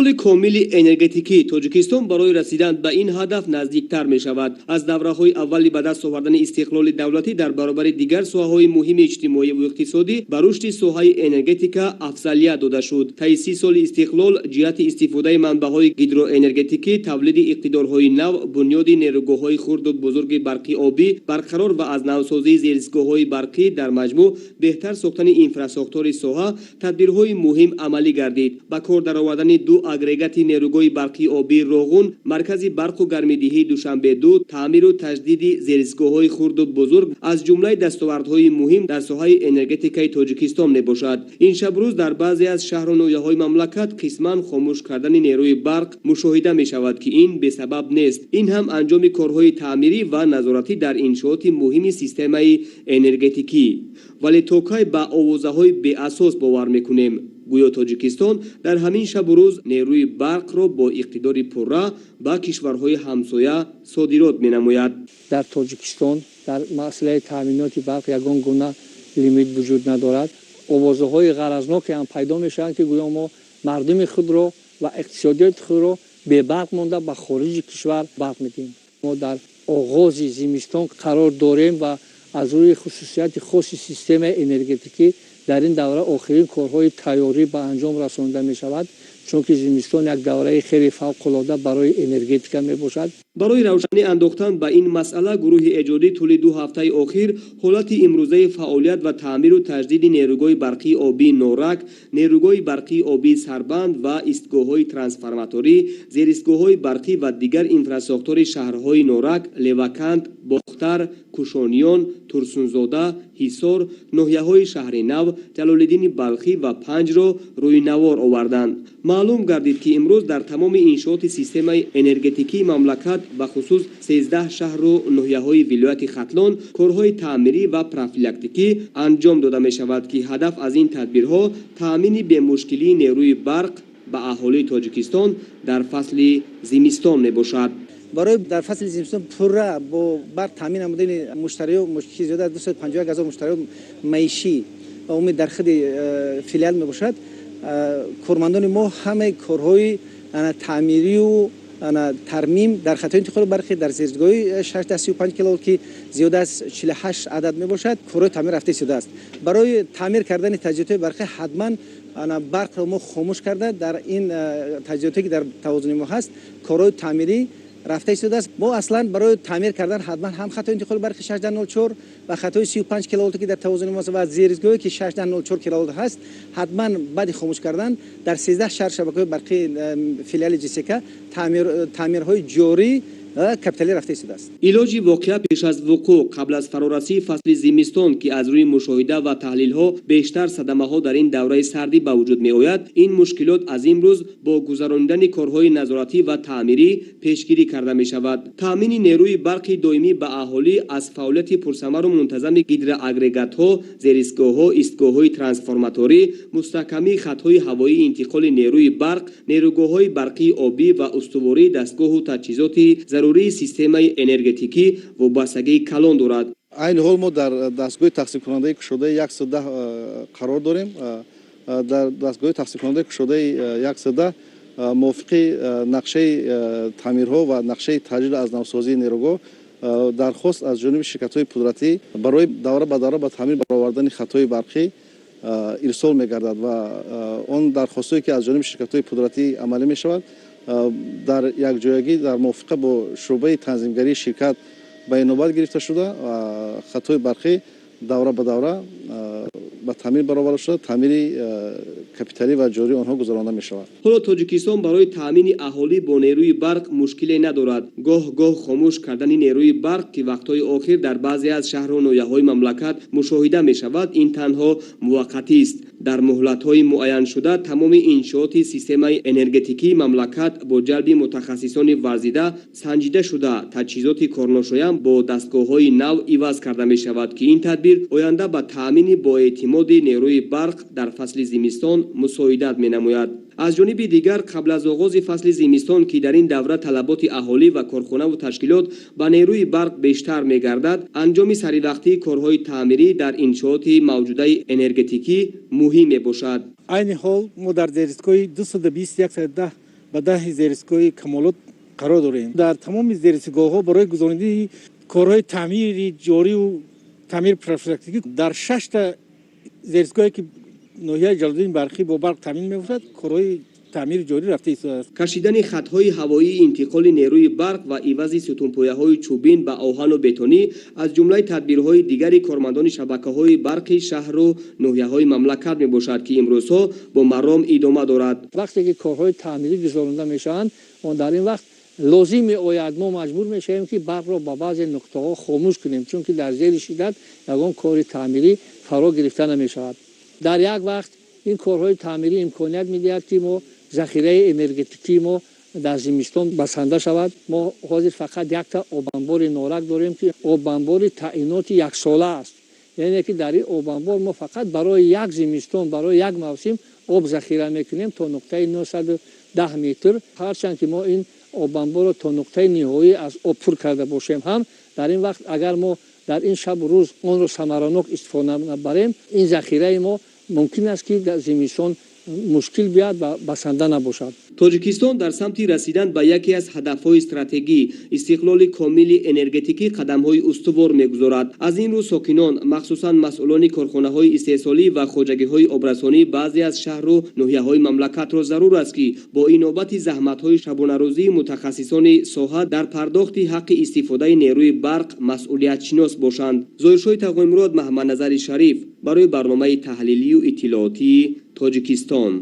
Истиқлоли комили энергетикӣ. Тоҷикистон барои расидан ба ин ҳадаф наздиктар мешавад. Аз давраҳои аввали ба даст овардани истиқлоли давлатӣ дар баробари дигар соҳаҳои муҳими иҷтимоӣ ва иқтисодӣ ба рушди соҳаи энергетика афзалият дода шуд. Таи 30 соли истиқлол ҷиҳати истифодаи манбаъҳои гидроэнергетикӣ, тавлиди иқтидорҳои нав, бунёди нерӯгоҳҳои хурду бузурги барқи обӣ, барқарор ва аз навсозии зеристгоҳҳои барқӣ, дар маҷмӯъ беҳтар сохтани инфрасохтори соҳа тадбирҳои муҳим амалӣ гардид. Ба кор даровардани ду агрегати нерӯгоҳи барқии обии Роғун, маркази барқу гармидиҳии Душанбе-2, таъмиру таҷдиди зеристгоҳҳои хурду бузург аз ҷумлаи дастовардҳои муҳим дар соҳаи энергетикаи Тоҷикистон мебошад. Ин шабрӯз дар баъзе аз шаҳру ноҳияҳои мамлакат қисман хомӯш кардани нерӯи барқ мушоҳида мешавад, ки ин бесабаб нест. Ин ҳам анҷоми корҳои таъмирӣ ва назоратӣ дар иншооти муҳими системаи энергетикӣ. Вале то кай ба овозаҳои беасос бовар мекунем? Гӯё Тоҷикистон дар ҳамин шабу рӯз нерӯи барқро бо иқтидори пурра ба кишварҳои ҳамсоя содирот менамояд. Дар Тоҷикистон дар масъалаи таъминоти барқ ягон гуна лимит вуҷуд надорад. Овозаҳои ғаразноке ҳам пайдо мешаванд, ки гӯё мо мардуми худро ва иқтисодиёти худро бебарқ монда ба хориҷи кишвар барқ медиҳем. Мо дар оғози зимистон қарор дорем ва аз рӯи хусусияти хоси системаи энергетикӣ дар ин давра охирин корҳои тайёрӣ ба анҷом расонида мешавад, чунки зимистон як давраи хеле фавқулода барои энергетика мебошад. Барои равшанӣ андохтан ба ин масъала гурӯҳи эҷодӣ тӯли 2 ҳафтаи охир ҳолати имрӯзаи фаъолият ва таъмиру таҷдиди нерӯгоҳи барқии обии Норак, нерӯгоҳи барқии обии Сарбанд ва истгоҳҳои трансформаторӣ, зеристгоҳҳои барқӣ ва дигар инфрасохтори шаҳрҳои Норак, Леваканд, Бохтар, Кушониён, Турсунзода, Ҳисор, ноҳияҳои Шаҳри Нав, Ҷалолиддини Балхӣ ва Панҷро рӯи навор оварданд. Маълум гардид, ки имрӯз дар тамоми иншооти системаи энергетикии мамлакат, бахусус 13 шаҳру ноҳияҳои вилояти Хатлон, корҳои таъмирӣ ва профилактикӣ анҷом дода мешавад, ки ҳадаф аз ин тадбирҳо таъмини бемушкилии нерӯи барқ ба аҳолии Тоҷикистон дар фасли зимистон мебошад. Барои дар фасли зимистон пурра бо барқ таъмин намудани муштариё, ки зиёда аз 251 ҳазор муштариё маишӣ ва умумӣ дар худи филиал мебошад, кормандони мо ҳамаи корҳои таъмирию тармим дар хатҳои интиқоли барқӣ дар зерстгоҳи 6,35 киловолт, ки зиёда аз 48 адад мебошад, корҳои таъмир рафта истодааст. Барои таъмир кардани таҷҳизотҳои барқӣ ҳатман барқро мо хомӯш карда, дар ин таҷҳизоте, ки дар тавозуни мо ҳаст, корҳои таъмирӣ рафта истодааст. Мо аслан барои таъмир кардан ҳатман ҳам хатҳои интиқоли барқи 6,04 ва хатҳои 35 киловолт, ки дар тавозуни мо ва зерстгоҳе, ки 6,04 киловолт ҳаст, ҳатман баъди хомӯш кардан дар 13 шаҳр шабакаҳои барқии филиали ҶСК таъмирҳои ҷорӣ капиталӣ рафта истодааст. Илоҷи воқеа пеш аз вуқӯъ, қабл аз фарорасии фасли зимистон, ки аз рӯи мушоҳида ва таҳлилҳо бештар садамаҳо дар ин давраи сардӣ ба вуҷуд меояд, ин мушкилот аз имрӯз бо гузаронидани корҳои назоратӣ ва таъмирӣ пешгирӣ карда мешавад. Таъмини нерӯи барқи доимӣ ба аҳолӣ аз фаъолияти пурсамару мунтазами гидроагрегатҳо, зеристгоҳҳо, истгоҳҳои трансформаторӣ, мустаҳкамии хатҳои ҳавоии интиқоли нерӯи барқ, нерӯгоҳҳои барқии обӣ ва устувории дастгоҳу таҷҳизоти зарурии системаи энергетикӣ вобастагии калон дорад. Айни ҳол мо дар дастгоҳи тақсимкунандаи кушодаи 110 қарор дорем. Дар дастгоҳи тақсимкунандаи кушодаи 110 мувофиқи нақшаи таъмирҳо ва нақшаи таҷдид аз навсозии нерӯгоҳ дархост аз ҷониби ширкатҳои пудратӣ барои давра ба давра ба таъмир баровардани хатҳои барқӣ ирсол мегардад ва он дархостҳое, ки аз ҷониби ширкатҳои пудратӣ амалӣ мешавад, дар якҷоягӣ дар мувофиқа бо шӯъбаи танзимгарии ширкат ба инобат гирифта шуда, хатҳои барқӣ давра ба давра ба таъмир бароварда шуда, таъмири капиталӣ ва ҷории онҳо гузаронда мешавад. Ҳоло Тоҷикистон барои таъмини аҳолӣ бо нерӯи барқ мушкиле надорад. Гоҳ-гоҳ хомӯш кардани нерӯи барқ, ки вақтҳои охир дар баъзе аз шаҳру ноҳияҳои мамлакат мушоҳида мешавад, ин танҳо муваққатист. Дар муҳлатҳои муайяншуда тамоми иншооти системаи энергетикии мамлакат бо ҷалби мутахассисони варзида санҷида шуда, таҷҳизоти корношоям бо дастгоҳҳои нав иваз карда мешавад, ки ин тадбир оянда ба таъмини боэътимоди нерӯи барқ дар фасли зимистон мусоидат менамояд. Аз ҷониби дигар, қабл аз оғози фасли зимистон, ки дар ин давра талаботи аҳолӣ ва корхонаву ташкилот ба нерӯи барқ бештар мегардад, анҷоми саривақтии корҳои таъмирӣ дар иншооти мавҷудаи энергетикӣ муҳим мебошад. Айни ҳол мо дар зеристгоҳи 220 110 Ба 10 зеристгоҳи Камолот қарор дорем. Дар тамоми зеристгоҳҳо барои гузаронидани корҳои таъмири ҷорию таъмири профилактикӣ дар шашта зеристгоҳе, ки ноҳияи Ҷалолиддини Балхӣ бо барқ таъмин мебошад, корҳои таъмири ҷорӣ рафта истодааст. Кашидани хатҳои ҳавоии интиқоли нерӯи барқ ва ивази сутунпояҳои чӯбин ба оҳану бетонӣ аз ҷумлаи тадбирҳои дигари кормандони шабакаҳои барқи шаҳру ноҳияҳои мамлакат мебошад, ки имрӯзҳо бо маром идома дорад. Вақте ки корҳои таъмирӣ гузаронда мешаванд, дар ин вақт лозим меояд, мо маҷбур мешавем, ки барқро ба баъзе нуқтаҳо хомӯш кунем, чунки дар зери шиддат ягон кори таъмирӣ фаро гирифта намешавад. Дар як вақт ин корҳои таъмирӣ имконият медиҳад, ки мо захираи энергетикии мо дар зимистон басанда шавад. Мо ҳозир фақат якта обанбори Норак дорем, ки обанбори таъиноти яксола аст, яъне ки дар ин обанбор мо фақат барои як зимистон, барои як мавсим об захира мекунем то нуқтаи 910 метр. Ҳарчанд ки мо ин обанборро то нуқтаи ниҳоӣ аз об пур карда бошем ҳам, дар ин вақт агар мо дар ин шабу рӯз онро самаранок истифода набарем, ин захираи мо мумкин аст, ки дар зимистон мушкил биёяд ва басанда набошад. Тоҷикистон дар самти расидан ба яке аз ҳадафҳои стратегӣ, истиқлоли комили энергетикӣ, қадамҳои устувор мегузорад. Аз ин рӯ сокинон, махсусан масъулони корхонаҳои истеҳсолӣ ва хоҷагиҳои обрасонӣ баъзе аз шаҳру ноҳияҳои мамлакатро зарур аст, ки бо инобати заҳматҳои шабонарӯзии мутахассисони соҳа дар пардохти ҳаққи истифодаи нерӯи барқ масъулиятшинос бошанд. Зоҳиршоҳи Тағоимурод, Маҳаммадназари Шариф барои барномаи таҳлилию иттилоотии Тоҷикистон.